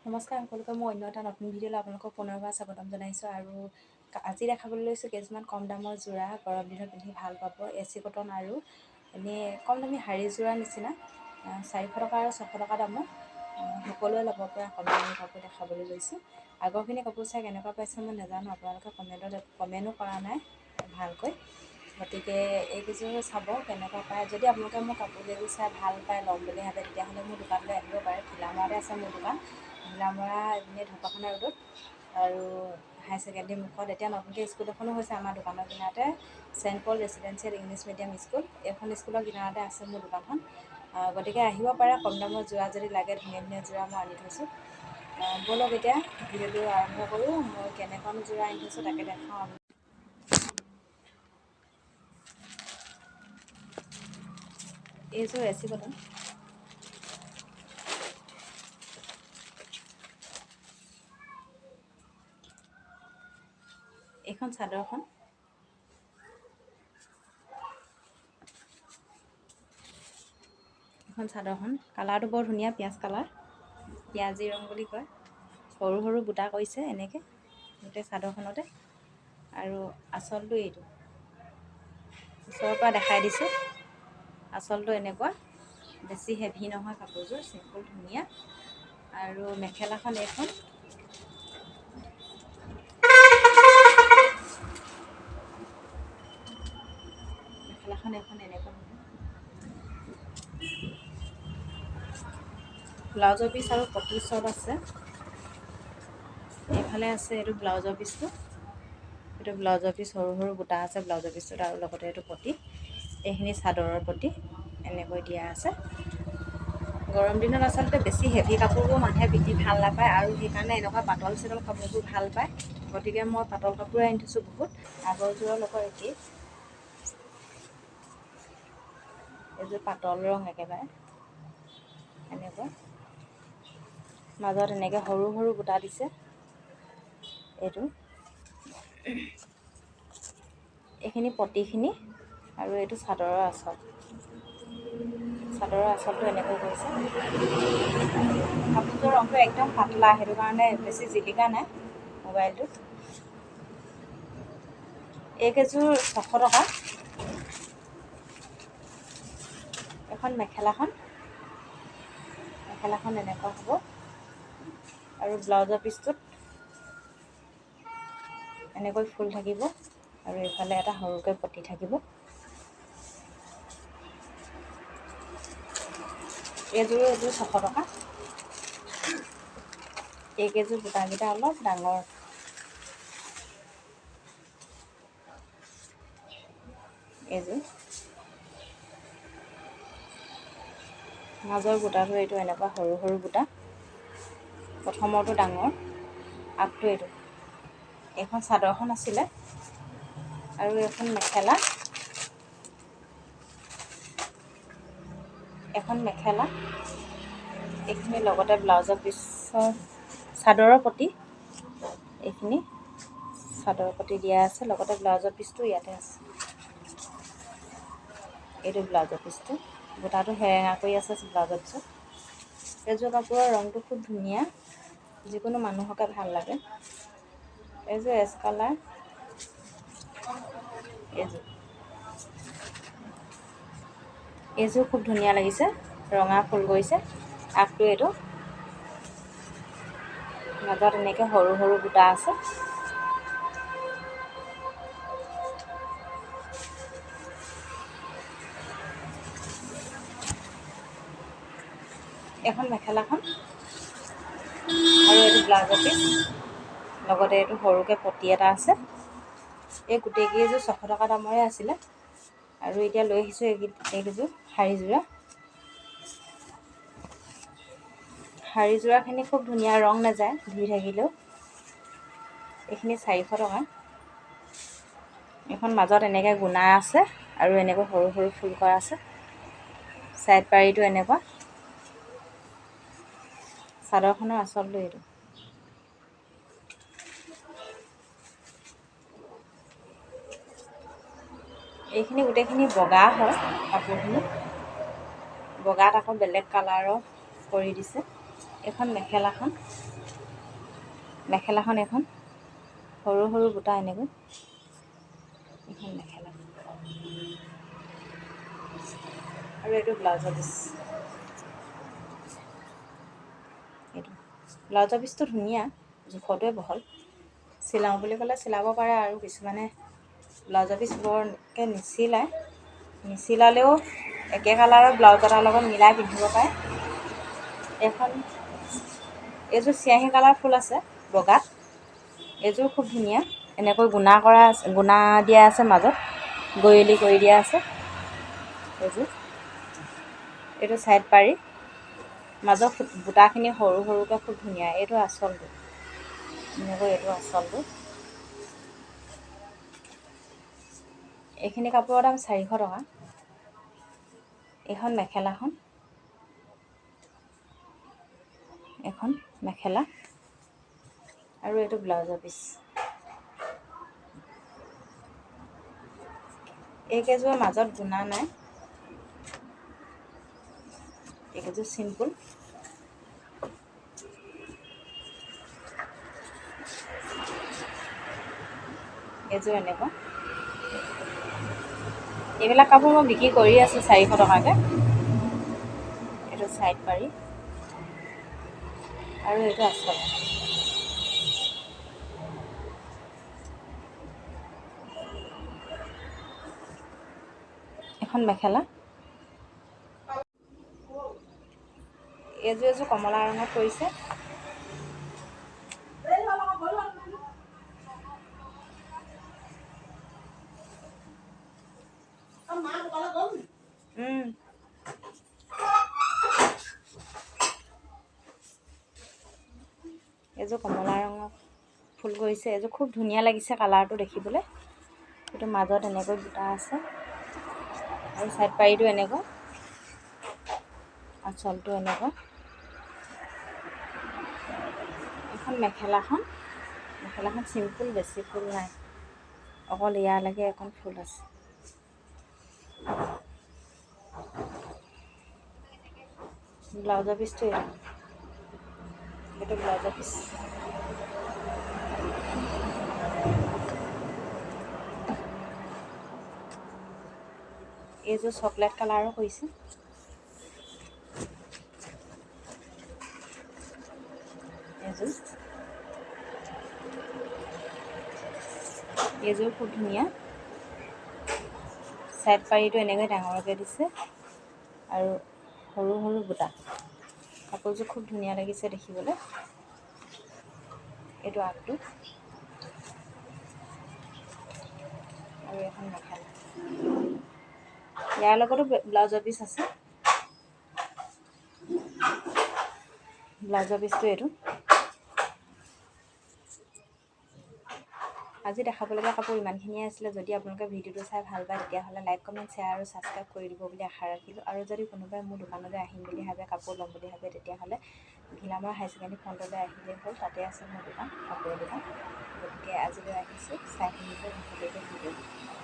নমস্কাৰ সকলোকে, মই অন্য এটা নতুন ভিডিঅ'লৈ আপোনালোকক পুনৰবাৰ স্বাগতম জনাইছোঁ। আৰু আজি দেখাবলৈ লৈছোঁ কেইযোৰমান কম দামৰ যোৰা, গৰম দিনত পিন্ধি ভাল পাব। এ চি কটন আৰু এনেই কম দামী শাৰী যোৰাৰ নিচিনা, 400 টকা আৰু 600 টকা দামৰ, সকলোৱে ল'ব পৰা কম দামী কাপোৰ দেখাবলৈ লৈছোঁ। আগৰখিনি কাপোৰ চাই কেনেকুৱা পাইছে মই নাজানো, আপোনালোকে কমেণ্টত কমেণ্টো কৰা নাই ভালকৈ, গতিকে এইকেইযোৰ চাব কেনেকুৱা পায়। যদি আপোনালোকে মোৰ কাপোৰ কেইযোৰ চাই ভাল পায়, ল'ম বুলি ভাবে, তেতিয়াহ'লে মোৰ দোকানলৈ আহিব পাৰে। ঘিলামৰাতে আছে মোৰ দোকান, ঘিলামৰা এইপিনে ঢকুৱাখানা ৰোডত আৰু হায়াৰ ছেকেণ্ডেৰী মুখত। এতিয়া নতুনকৈ স্কুল এখনো হৈছে আমাৰ দোকানৰ কিনাৰতে, Saint Paul residential English medium school, এইখন স্কুলৰ কিনাৰতে আছে মোৰ দোকানখন। গতিকে আহিব পাৰে, কম দামৰ যোৰা যদি লাগে, ধুনীয়া ধুনীয়া যোৰা মই আনি থৈছোঁ। ব'লক এতিয়া ভিডিঅ'টো আৰম্ভ কৰোঁ। মই কেনেকুৱানো যোৰা আনি থৈছোঁ তাকে দেখাওঁ। এইযোৰ এ চি কটন, এইখন চাদৰখন, এইখন চাদৰখন কালাৰটো বৰ ধুনীয়া, পিঁয়াজ কালাৰ, পিঁয়াজী ৰং বুলি কয়। সৰু সৰু বুটা কৰিছে এনেকৈ গোটেই চাদৰখনতে। আৰু আচলটো এইটো, ওচৰৰ পৰা দেখাই দিছোঁ। আচলটো এনেকুৱা, বেছি হেভি নহয় কাপোৰযোৰ, চিম্পুল ধুনীয়া। আৰু মেখেলাখন এইখন, মেখেলাখন এইখন এনেকুৱা হ'ব। ব্লাউজৰ পিচ আৰু পটি চব আছে। এইফালে আছে এইটো ব্লাউজৰ পিচটো, এইটো ব্লাউজৰ পিচ, সৰু সৰু বুটা আছে ব্লাউজৰ পিচটোত, আৰু লগতে এইটো পটি, এইখিনি চাদৰৰ পটি এনেকৈ দিয়া আছে। গৰম দিনত আচলতে বেছি হেভি কাপোৰবোৰ মানুহে পিন্ধি ভাল নাপায়, আৰু সেইকাৰণে এনেকুৱা পাতল চাতল কাপোৰবোৰ ভাল পায়। গতিকে মই পাতল কাপোৰে আনি থৈছোঁ বহুত। আগৰযোৰৰ লগত একেই, এইযোৰ পাতল ৰং একেবাৰে এনেকুৱা, মাজত এনেকৈ সৰু সৰু বুটা দিছে। এইটো এইখিনি পটিখিনি, আৰু এইটো চাদৰৰ আঁচল, চাদৰৰ আঁচলটো এনেকৈ কৰিছে। কাপোৰযোৰৰ ৰংটো একদম পাতলা, সেইটো কাৰণে বেছি জিলিকা নাই মোবাইলটোত। এইকেইযোৰ 600 টকা। এখন মেখেলাখন, মেখেলাখন এনেকুৱা হ'ব। আৰু ব্লাউজৰ পিচটোত এনেকৈ ফুল থাকিব, আৰু এইফালে এটা সৰুকৈ পটি থাকিব। এইযোৰ এইযোৰ 600 টকা। এইকেইযোৰ বুটাকেইটা অলপ ডাঙৰ। এইযোৰ মাজৰ বুটাটো এইটো এনেকুৱা সৰু সৰু বুটা, প্ৰথমৰটো ডাঙৰ, আগটো এইটো। এইখন চাদৰখন আছিলে, আৰু এইখন মেখেলা, এখন মেখেলা, এইখিনি লগতে ব্লাউজৰ পিছৰ চাদৰৰ পটি, এইখিনি চাদৰৰ পটি দিয়া আছে, লগতে ব্লাউজৰ পিচটো ইয়াতে আছে। এইটো ব্লাউজৰ পিচটো, বুটাটো সেৰেঙা কৰি আছে ব্লাউজৰ পিছত। এইযোৰ কাপোৰৰ ৰংটো খুব ধুনীয়া, যিকোনো মানুহকে ভাল লাগে। এইযোৰ এছ কালাৰ, এইযোৰ এইযোৰ খুব ধুনীয়া লাগিছে, ৰঙা ফুল কৰিছে। আগটো এইটো, মাজত এনেকৈ সৰু সৰু বুটা আছে। এখন মেখেলাখন, আৰু এইটো ব্লাউজৰ পিচ, লগতে এইটো সৰুকৈ পটি এটা আছে। এই গোটেইকেইযোৰ 600 টকা দামৰে আছিলে। আৰু এতিয়া লৈ আহিছোঁ এইকেইযোৰ শাৰী যোৰা। শাৰী যোৰাখিনি খুব ধুনীয়া, ৰং নাযায় ধুই থাকিলেও। এইখিনি 400 টকা। এইখন মাজত এনেকৈ গুণা আছে, আৰু এনেকৈ সৰু সৰু ফুল কৰা আছে। চাইড পাৰিটো এনেকুৱা। চাদৰখনৰ আঁচলটো এইটো। এইখিনি গোটেইখিনি বগা হয় কাপোৰখিনি, বগাত আকৌ বেলেগ কালাৰৰ কৰি দিছে। এখন মেখেলাখন, মেখেলাখন এখন সৰু সৰু বুটা এনেকৈ। এখন মেখেলা আৰু এইটো ব্লাউজৰ পিচ। এইটো ব্লাউজৰ পিচটো ধুনীয়া, জোখটোৱে বহল। চিলাওঁ বুলি ক'লে চিলাব পাৰে। আৰু কিছুমানে ব্লাউজৰ পিচ বৰকৈ নিচিলায়, নিচিলালেও একে কালাৰৰ ব্লাউজ এটাৰ লগত মিলাই পিন্ধিব পাৰে। এখন এইযোৰ চিয়াহী কালাৰ ফুল আছে বগাত, এইযোৰ খুব ধুনীয়া। এনেকৈ গুণা কৰা আছে, গুণা দিয়া আছে, মাজত গৰিলি কৰি দিয়া আছে। এইযোৰ এইটো ছাইড পাৰি, মাজৰ বুটাখিনি সৰু সৰুকৈ খুব ধুনীয়া। এইটো আচলটো এনেকৈ, এইটো আচলটো। এইখিনি কাপোৰৰ দাম 400 টকা। এইখন মেখেলাখন, এখন মেখেলা আৰু এইটো ব্লাউজৰ পিচ। এইকেইযোৰৰ মাজত গুণা নাই, এইকেইযোৰ চিম্পুল। এইযোৰ এনেকুৱা। এইবিলাক কাপোৰ মই বিক্ৰী কৰি আছোঁ 400 টকাকৈ। এইটো ছাইড পাৰি আৰু এইটো আচল। এখন মেখেলা। এইযোৰ এযোৰ কমলা ৰঙত পৰিছে। এইযোৰ কমলা ৰঙৰ ফুল কৰিছে। এইযোৰ খুব ধুনীয়া লাগিছে কালাৰটো দেখিবলৈ। এইটো মাজত এনেকৈ বুটা আছে আৰু ছাইড পাৰিটো এনেকুৱা, আচলটো এনেকুৱা। এখন মেখেলাখন, মেখেলাখন চিম্পুল, বেছি ফুল নাই, অকল ইয়ালৈকে এখন ফুল আছে। ব্লাউজৰ পিচটো এইটো, এইটো ব্লাউজৰ পিচ। এইযোৰ চকলেট কালাৰো কৰিছে। এইযোৰ, এইযোৰ খুব ধুনীয়া। ছাইড পাৰিটো এনেকৈ ডাঙৰকৈ দিছে আৰু সৰু সৰু বুটা। কাপোৰযোৰ খুব ধুনীয়া লাগিছে দেখিবলৈ। এইটো আগটো আৰু এখন মেখেলা। ইয়াৰ লগতো ব্লাউজৰ পিচ আছে। ব্লাউজৰ পিচটো এইটো। আজি দেখাবলগীয়া কাপোৰ ইমানখিনিয়ে আছিলে। যদি আপোনালোকে ভিডিঅ'টো চাই ভাল পায় তেতিয়াহ'লে লাইক, কমেণ্ট, শ্বেয়াৰ আৰু ছাবস্ক্ৰাইব কৰি দিব বুলি আশা ৰাখিলোঁ। আৰু যদি কোনোবাই মোৰ দোকানলৈ আহিম বুলি ভাবে, কাপোৰ ল'ম বুলি ভাবে, তেতিয়াহ'লে ঘিলামৰা হায়াৰ ছেকেণ্ডেৰী ফ্ৰণ্টলৈ আহিলেই হ'ল। তাতে আছে মোৰ দোকান, কাপোৰৰ দোকান। গতিকে আজিলৈ আহিছোঁ, চাই থাকিব শেষলৈকে ভিডিঅ'টো।